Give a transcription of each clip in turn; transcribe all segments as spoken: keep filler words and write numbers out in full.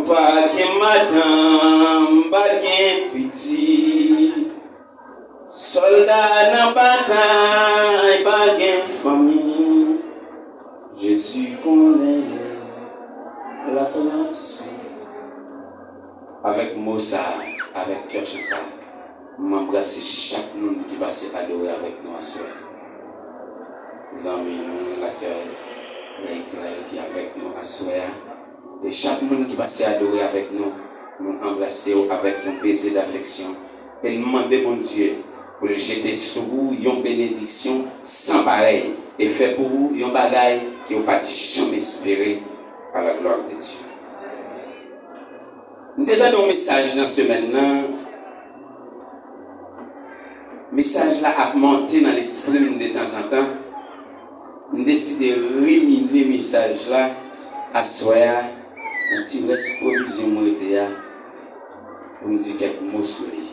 Pa gen madanm, pa gen pitit. Sòlda nan batay, pa gen fanmi. Jezi konnen yo, l ap ranse. Avèk mo sa a, avèk kè chan sa a, m anbrase chak moun ki pase adore avèk nou aswè a. Zanmi nou, lasè Frè Israël ki avèk nou aswè a. E chak moun ki pase adore avèk nou, nou anbrase w avèk yon beze dafeksyon. E n mande Bondye pou l jete sou ou yon benediksyon san parèy e fè pou ou yon bagay ke w pa t janm espere, à la gloire de Dieu. M te tande yon mesaj nan semèn nan. Mesaj la ap monte nan lespri m detanzantan. M deside rimine mesaj la aswè a, nan ti rès pwovizyon m rete a, pou m di kèk mo sou li.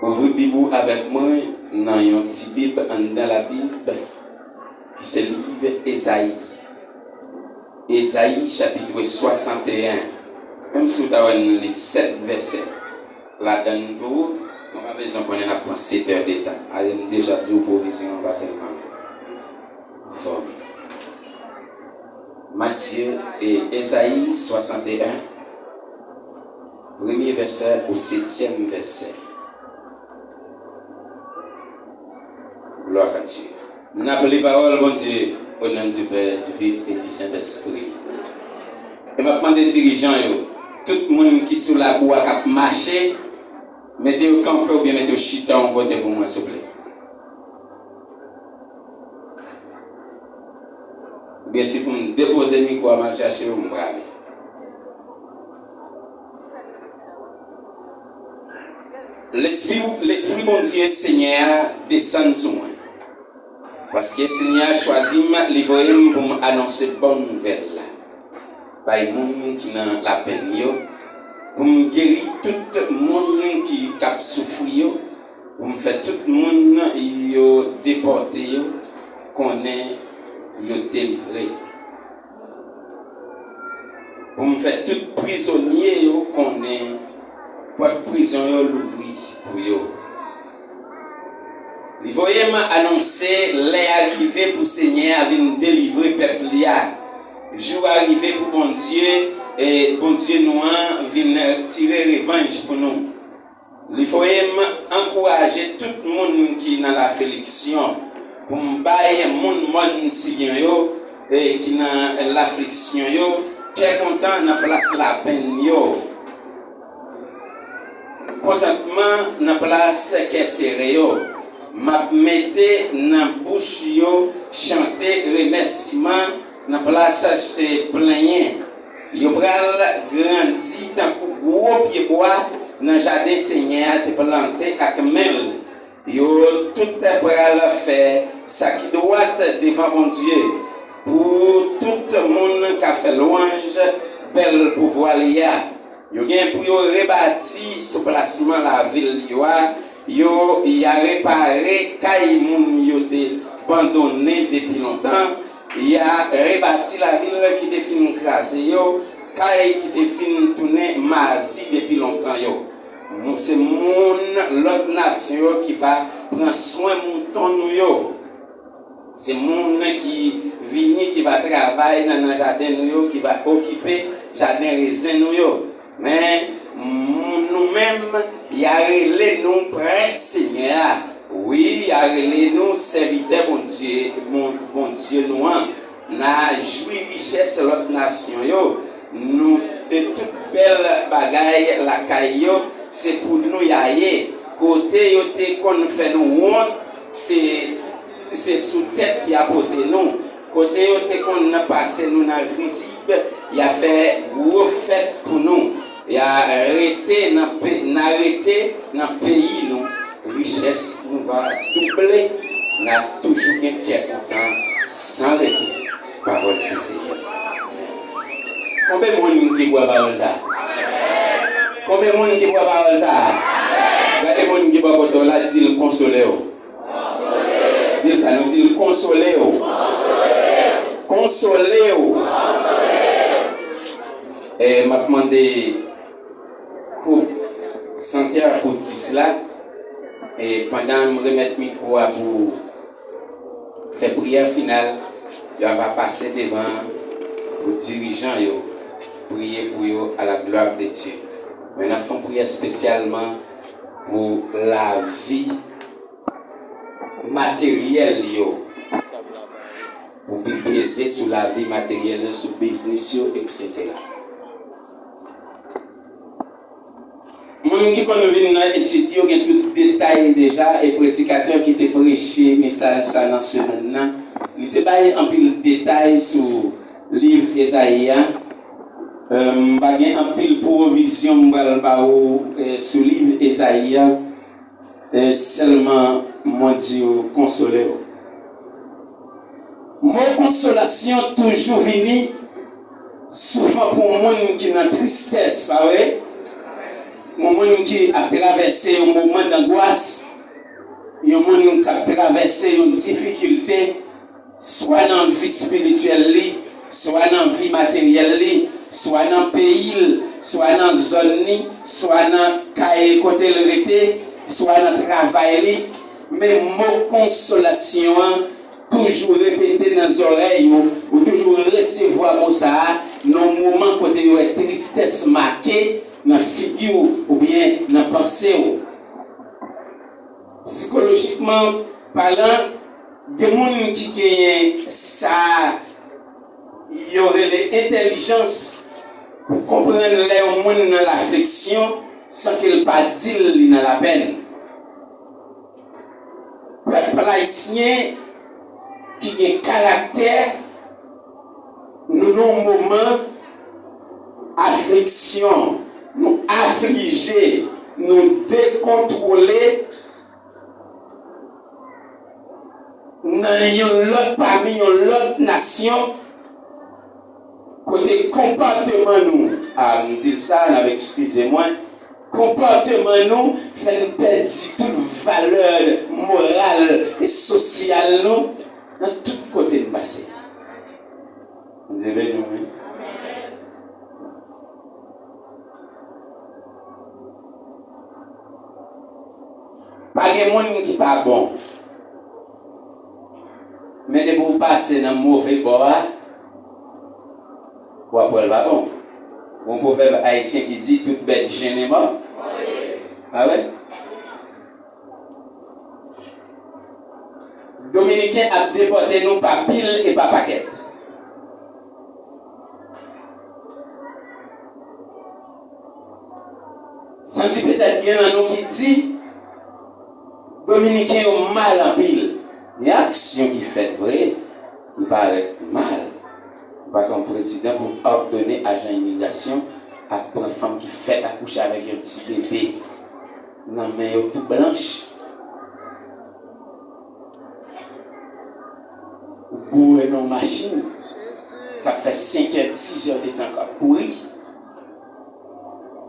Ouvri Bib ou avèk mwen nan yon ti Bib anndan Labib, ki se liv Ezayi. Ezayi, chapitre soixante et un. Menm si w ta wè n li sèt vèsè ladan l pou ou, mwen pa bezwen konnen n ap pran sèt è de tan. Ale, m deja di w pwovizyon an pa tèlman fò. Matye, e, Ezayi soixante et un, premye vèsè ou setyèm vèsè. Gloire à Dieu. N ap li pawòl Bondye, au nom du Père, du Fils et du Saint-Esprit. E m ap mande dirijan yo, tout moun ki sou lakou a k ap mache, mete yo kanpe oubyen mete yo chita yon kote pou mwen, souple. Oubyen si pou m depoze mikwo a, m al chache yo, m prale. Lespri, Lespri Bondye, Senyè a, desann sou mwen. Paske Senyè a chwazi m, li voye m pou m anonse bòn nouvèl la bay moun ki nan lapenn yo, pou m geri tout moun ki, k ap soufri yo, pou m fè tout moun yo depòte yo konnen yo delivre. Pou m fè tout prizonye yo konnen pòt prizon yo louvri pou yo. Li voye m anonse lè a rive pou Senyè a vin delivre pèp li a. Jou a rive pou Bondye, e Bondye nou an vin tire revanj pou nou. Li voye m ankouraje tout moun ki nan lafliksyon, pou m bay moun mòn Siyon yo, e ki nan lafliksyon yo, kè kontan nan plas lapenn yo, kontantman nan plas kè sere yo. M ap mete nan bouch yo chante remèsiman nan plas, e, plenyen. Yo pral grandi tankou gwo pyebwa nan jaden Senyè a te plante ak men l. Yo tout pral fè sa ki dwat devan Bondye, pou tout moun ka fè lwanj bèl pouvwa li a. Yo gen pou yo rebati sou plasman lavil yo a, yo, y a repare kay moun yo te bandonnen depi lontan, y a rebati lavil ki te fin kraze yo, kay ki te fin tounen mazi depi lontan yo. Moun, se moun lòt nasyon yo ki va pran swen mouton nou yo. Se moun ki vini, ki va travay nan, nan jaden nou yo, ki va okipe jaden rezen nou yo. Men, moun, nou menm, y a rele nou prèt Senyè a. Wi, y a rele nou sèvitè Bondye, Bon-, Bondye nou an. N a jwi richès lòt nasyon yo. Nou, e tout bèl bagay lakay yo, se pou nou y a ye. Kote yo te konn fè nou wont, se, se sou tèt y a pote nou. Kote yo te konn pase nou nan rizib, y a fè gwo fèt pou nou. Y a rete nan pe-, n a rete nan peyi nou. Richès nou va double, n a toujou gen kè kontan san rete. Pawòl di Senyè. Konbyen moun ki kwè pawòl sa a? Konbyen moun ki kwè pawòl sa a? Gade moun ki bò kote w la, di l konsole w. Di l sa, nou di l konsole w. Konsole w. E m ap mande koup Santiago pou dis la, e pandan m remèt mikwo a pou fè priyè final, yo ava pase devan pou dirijan yo priye pou yo à la gloire de Dieu. Men n ap fè yon priyè espesyalman pou lavi materyèl yo, pou li peze sou lavi materyèl yo, sou biznis yo, etsetera. Moun ki konn vin nan etid yo gen tout detay deja, e predikatè ki te preche mesaj sa nan semèn nan, li te bay anpil detay sou liv Ezayi a. Eh, m pa gen anpil pwovizyon m pral ba ou, eh, sou liv Ezayi a. E sèlman mwen di w, konsole w. Mo konsolasyon toujou vini souvan pou yon moun ki nan tristès, pa vre? Yon moun ki ap travèse yon moman dangwas, yon moun k ap travèse yon difikilte, swa nan vi espirityèl li, swa nan vi materyèl li, swa nan peyi l, swa nan zòn li, swa nan kay kote l rete, swa nan travay li. Men mo konsolasyon an toujou repete nan zòrèy ou, ou toujou resevwa mo sa a nan yon moman kote yo wè tristès make nan figi w oubyen nan panse w. Sikolojikman palan, gen moun ki genyen sa yo rele entèlijans pou konprann lè yon moun nan lafliksyon san ke l pa di l li nan lapèn. Pèp ayisyen ki gen karaktè, nou nan yon moman afliksyon, nou aflije, nou dekontwole nan yon lòt, pami yon lòt nasyon, kote konpòteman nou, a, m di l sa, n ap eskize mwen, konpòteman nou fè n pèdi tout valè moral e sosyal nou nan tout kote n pase. Bondye beni w, wi. Pa gen moun ki pa bon. Men depi w pase nan move bò a, w ap wè l pa bon. Gon pwovèb ayisyen ki di, tout bèt jennen mò. Pa vre? Dominiken ap depòte nou pa pil e pa pakèt. Santi petèt gen nan nou ki di, Dominiken yo mal anpil. Gen aksyon ki fèt vre, ki parèt mal. Ou pa ka yon prezidan pou w òdone ajan imigrasyon ap pran fanm ki fèk akouche avèk yon ti bebe nan men yo tou blanch. Ou goumen nan yon machin k ap fè senk è, sis è de tan k ap kouri.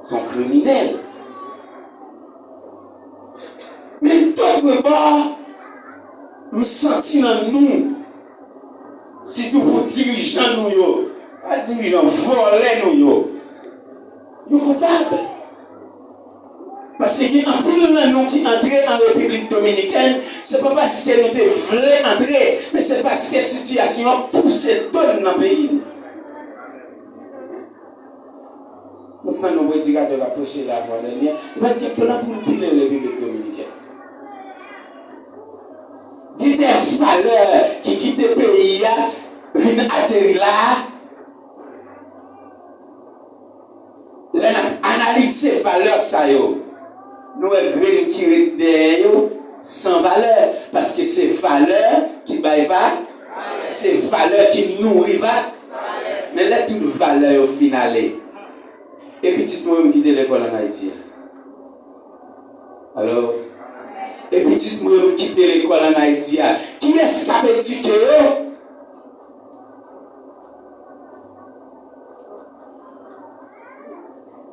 Se yon kriminèl. Men dòtrepò, m santi nan nou, sitou pou dirijan nou yo, pa dirijan, vòlè nou yo, yo koupab. Paske gen anpil nan nou ki antre an Repiblik Dominikèn, se pa paske nou te vle antre, men se paske sitiyasyon an pouse do n nan peyi n. Mwen, yon predikatè k ap preche lavwadènye, li pa t gen plan pou l pile Repiblik Dominikèn. Gen de valè ki kite peyi a, vin ateri la a. Lè n ap analize valè sa yo, nou wè grenn ki ret dèyè yo san valè, paske se valè ki bay va, se valè ki nouri va. Men lè tout valè yo fin ale, e pitit mwen menm ki te lekòl ann Ayiti a? Alò, e pitit mwen menm ki te lekòl ann Ayiti a, kiyès k ap edike yo?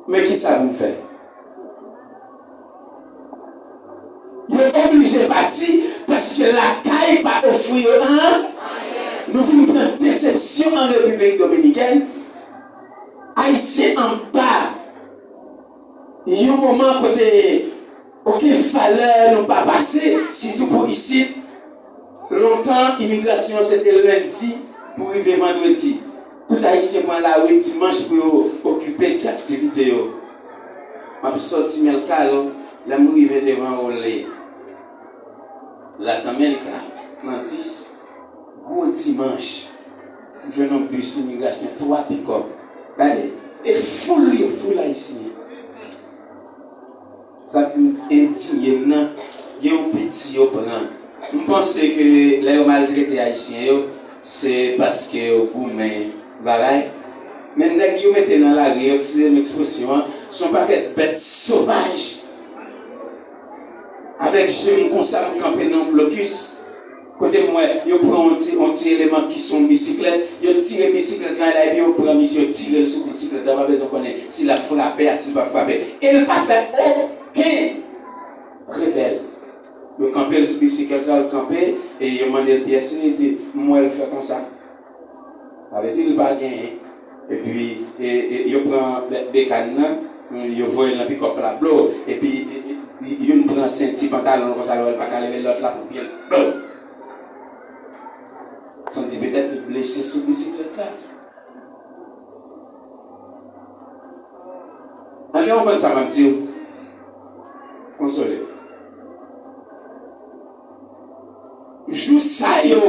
Men ki sa pou m fè? Yo oblije pati paske lakay pa ofri yo anyen. Nou vin pran desepsyon an Repiblik Dominikèn. Ayisyen anba yon moman kote okenn valè nou pa pase, sitou pou isit. Lontan, imigrasyon se te lendi pou rive vandredi. Tout Ayisyen pran lari dimanch pou yo okipe ti aktivite yo. M ap sòti Mèlkalo, lè m rive devan Ole Las Américas, nan dis, gwo dimanch, m jwenn yon bis imigrasyon, twa pikòp. Gade, e foul yo, foul Ayisyen. Sa k endiye m nan, gen yon piti yo pran. M panse ke lè yo maltrete Ayisyen yo, se paske yo goumen bagay. Men nèg yo mete nan lari yo, eskize m ekspresyon an, se yon pakèt bèt sovaj. Avèk je m konsa, m kanpe nan yon blokis. Kote m wè, yo pran yon ti, yon ti eleman ki se yon bisiklèt, yo tire bisiklèt lan la, epi yo pran misye, yo tire l sou bisiklèt la, pa bezwen konnen si l ap frape a, si l p ap frape. E l pa fè okenn rebèl. Yo kanpe l sou bisiklèt la, l kanpe, e yo mande l pyès li, li di, "M wè l fè konsa." Sa vle di li pa genyen. Epi, e, e, yo pran be-, bekàn nan, yo voye l nan pikòp la, blo. Epi, e, e, youn pran senti pantalon l konsa, lè l pa ka leve lòt la pou pye l, blo. Santi petèt li blese sou bisiklèt la. Ann konprann sa m ap di w. Konsole. Jou sa yo,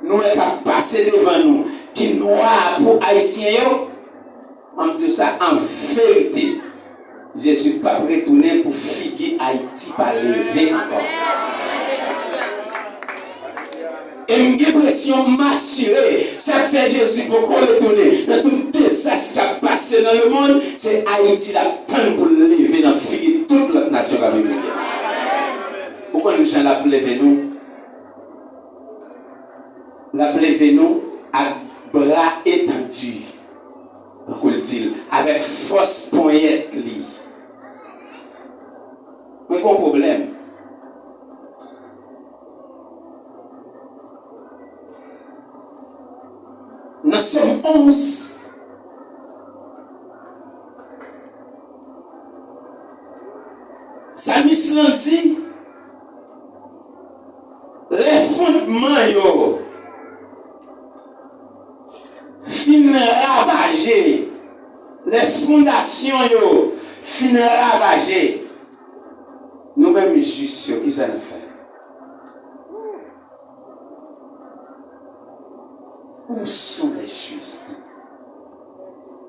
nou wè k ap pase devan nou, ki nwa pou Ayisyen yo, an m di w sa an verite, Jezi p ap retounen pou figi Ayiti pa leve ankò. E m gen enpresyon, m asire, sa k fè Jezi poko retounen nan tout dezas k ap pase nan lemonn, se Ayiti l ap tann pou l leve nan figi tout lòt nasyon k ap vini. Ou konn jan l ap leve nou? L ap leve nou ak bra etandi, tankou l di l, avèk fòs ponyèt li. Mwen gen yon pwoblèm. Nan Sòm onz, salmis lan di, lè fondman yo fin ravaje, lè fondasyon yo fin ravaje, nou menm jis yo, kisa n ap fè? Où sont les justes?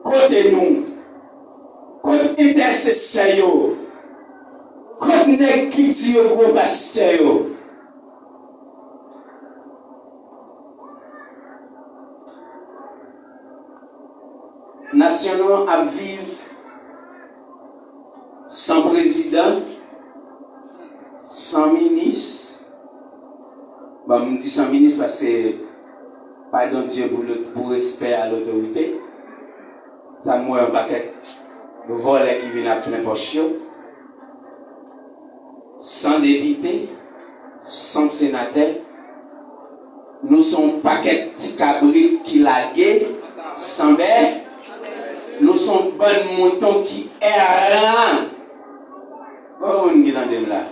Kote nou? Kot entèsesè yo? Kot nèg ki di yo gwo pastè yo? Nasyon nou ap viv san prezidan, san minis. Bon, m di san minis paske, padon Dye, pou le, pou respè a lotorite. Sa m wè yon pakèt vòlè ki vin ap plen pòch yo. San depite, san senatè, nou se yon pakèt ti kabrit ki lage, san bè, nou se yon bann mouton ki èran. Bon, moun ki tande m la.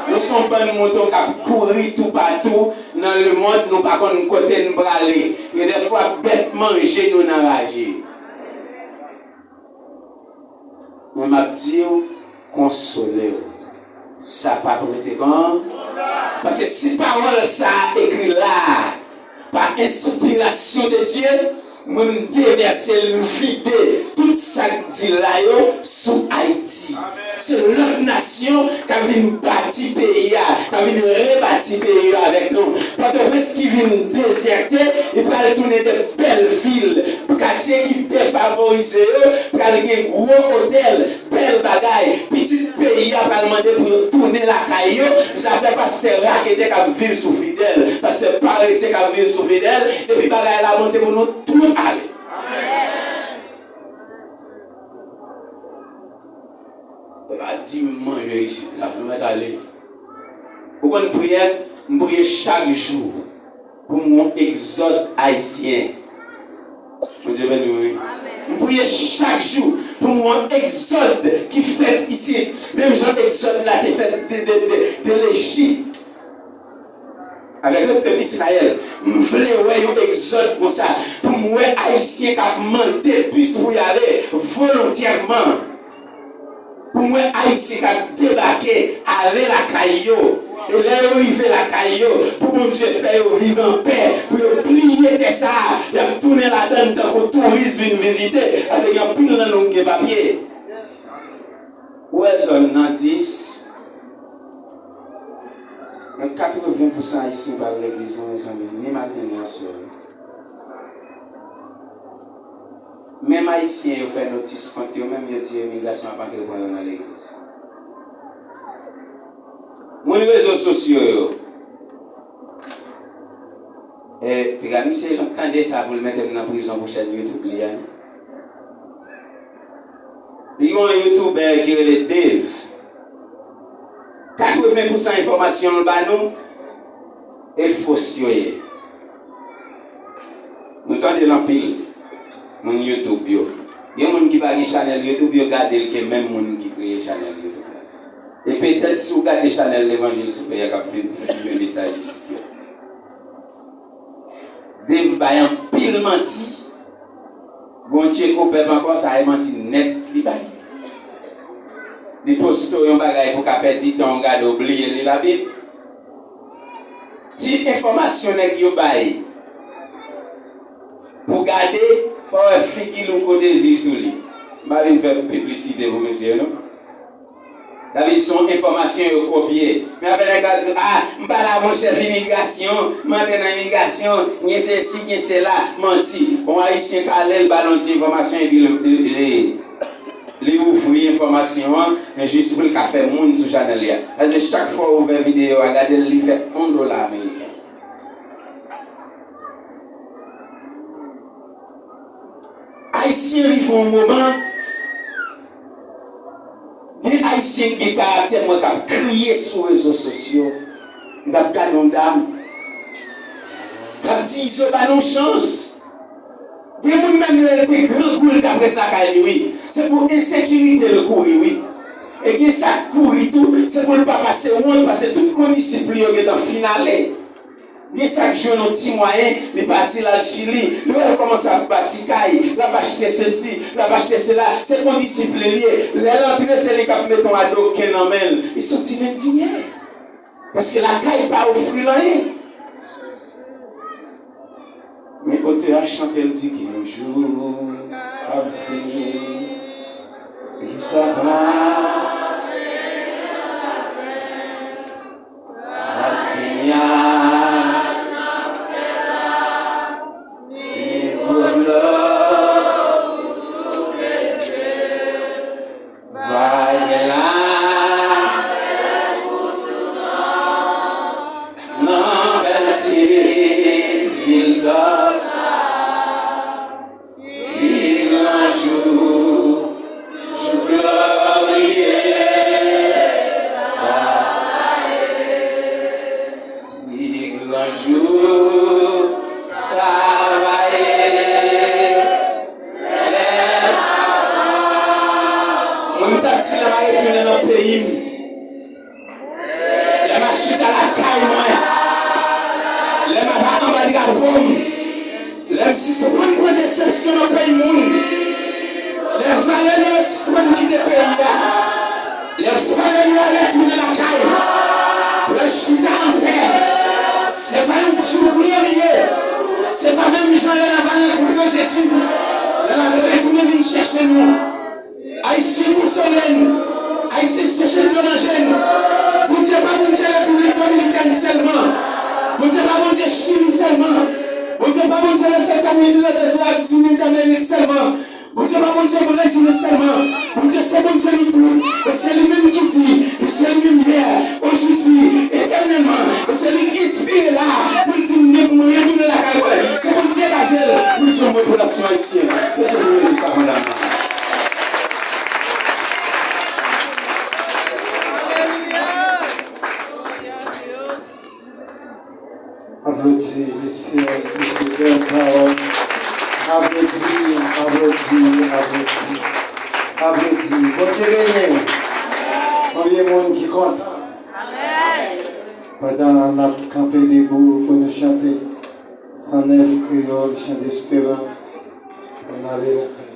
Nou se yon bann mouton k ap kouri toupatou nan lemonn, nou pa konn kote n prale. Gen dèfwa bèt manje nou nan raje. Men m ap di w, konsole w. Sa p ap rete kon. Paske si pawòl sa a ekri la a pa enspirasyon de Dye, mwen m devèse l, m vide tout sa k di la yo sou Ayiti. Se lòt nasyon k ap vin bati peyi a, k ap vin rebati peyi yo avèk nou. Pòtoprens ki vin dezète, li pral tounen de bèl vil. Katye ki defavorize yo pral gen gwo otèl, bèl bagay. Pitit peyi a pral mande pou yo tounen lakay yo. Zafè pastè raketè k ap viv sou Fidèl, pastè parese k ap viv sou Fidèl, epi bagay la bon se pou nou tout ale. Epa di m manje isit la, nou mèt ale. Ou konn priyè, m priye chak jou pou m yon egzòd ayisyen. Bondye beni w, wi. M Priye chak jou pou m wè yon egzòd ki fèt isit, menm jan egzòd la te fèt de, de, de, de Lejip avèk lòt pèp Izrayèl. M vle wè yon egzòd konsa, pou m wè Ayisyen k ap mande bis pou y ale volontyèman. Pou m wè Ayisyen k ap debake, ale lakay yo. E lè yo rive lakay yo, pou Bondye fè yo viv anpè, pou yo bliye tè sa a, y ap tounen ladan l tankou touris vin vizite, paske gen anpil nan nou ki gen papye. Ou wè zòn nan dis, men katreven pousan Ayisyen pa al legliz non, mezanmi, ni maten ni aswè. Menm Ayisyen yo fè notis kont yo menm, yo di imigrasyon ap antre pran yo nan legliz. Moun rezo sosyo yo. E, piga misye jan tande sa pou l mete m nan prizon pou chèn YouTube li a, non? Li gen yon youtubè ki rele Dave. Katreven pousan enfòmasyon l ba nou, e fos yo ye. Nou tande l anpil, moun YouTube yo. Gen moun ki pa gen chanèl YouTube, yo gade l ke menm moun ki kreye chanèl YouTube la. E petèt si w gade chanèl Levanjil sou Pè a k ap fi-, filme mesaj isit yo. Dave bay anpil manti. Gon tcheko pèp ankò, sa e manti nèt li bay. Li poste yon bagay pou ka pèdi tan w gade w bliye li Labib. Ti enfòmasyon nèg yo bay pou gade, fò w wè figi Louko Désir sou li. M pa vin fè piblisite pou mesye yo, non. Sa vle di se yon enfòmasyon yo kopye. Men apre nèg la di, a, m pa la pou chèf imigrasyon, m antre nan imigrasyon, gen sesi, gen sela, manti. Yon Ayisyen ka ale, l ba l yon ti enfòmasyon epi li, li, li, li ouvri enfòmasyon an, men jis pou l ka fè moun sou chanèl li a. Paske chak fwa w ouvè videyo a, gade l, li fè yon dola ameriken. Ayisyen rive yon moman, gen Ayisyen ki gen karaktè, m wè k ap kriye sou rezo sosyo. M t ap gade yon dam k ap di, "Izo ba nou chans." Gen moun menm lè l te grangou, l t ap ret lakay li, wi. Se pou ensekirite l kouri, wi. E gen sa k kouri tou, se pou l pa pase wont, paske tout kondisip li yo gentan fin ale. Gen sa k jwenn yon ti mwayen, li pati, l al Chili. Li wè l kòmanse ap bati kay, l ap achte sesi, l ap achte sela. Se kondisip li l ye. Lè l antre, se li k ap mete yon adoken nan men l. Li santi l endinye. Paske lakay pa ofri l anyen. Men otè a chante, l di, "Gen yon jou k ap vini, jou sa pa ap vini a." Ni gwo dlo, va gen la. Nan bèl ti vil dò sa, pi gran jou, jou glorye sa, pi gran jou sa va ye. Lè mwen, m t ap di lè m a retounen nan peyi m, lè m a chita lakay mwen, lè m ap anba drapo m, lè m sispann pran desepsyon nan peyi moun, lè valè nou yo sispann kite peyi a, lè valè nou yo retounen lakay, pou yo chita anpè. Se pa yon jou glorye, se pa menm jan lè n ap al rankontre Jezi, lè l ap retounen vin chèche nou. Ayisyen konsole n. Ayisyen seche dlo nan je n. Bondye pa Bondye Repiblik Dominikèn sèlman. Bondye pa Bondye Chili sèlman. Bondye pa Bondye Lèzetazini, Lèzetazini Damerik sèlman. Bondye pa Bondye Brezil sèlman. Bondye se Bondye nou tout. E se li menm ki di, e se li menm yè, ojodwi, etènèlman. E se li ki enspire la pou l di m, "Nèg mwen, retounen lakay mwen." Se pou l degaje l, pou l di yon mo pou nasyon ayisyen. Ke Dye beni sa, madam. Aplodi Lesyèl pou se bèl pawòl. Aplodi, aplodi, aplodi, aplodi. Bondye beni w. Konbyen moun ki kontan? Pandan n ap kanpe debou pou nou chante san nèf kreyòl, chan desperans, pou n ale lakay.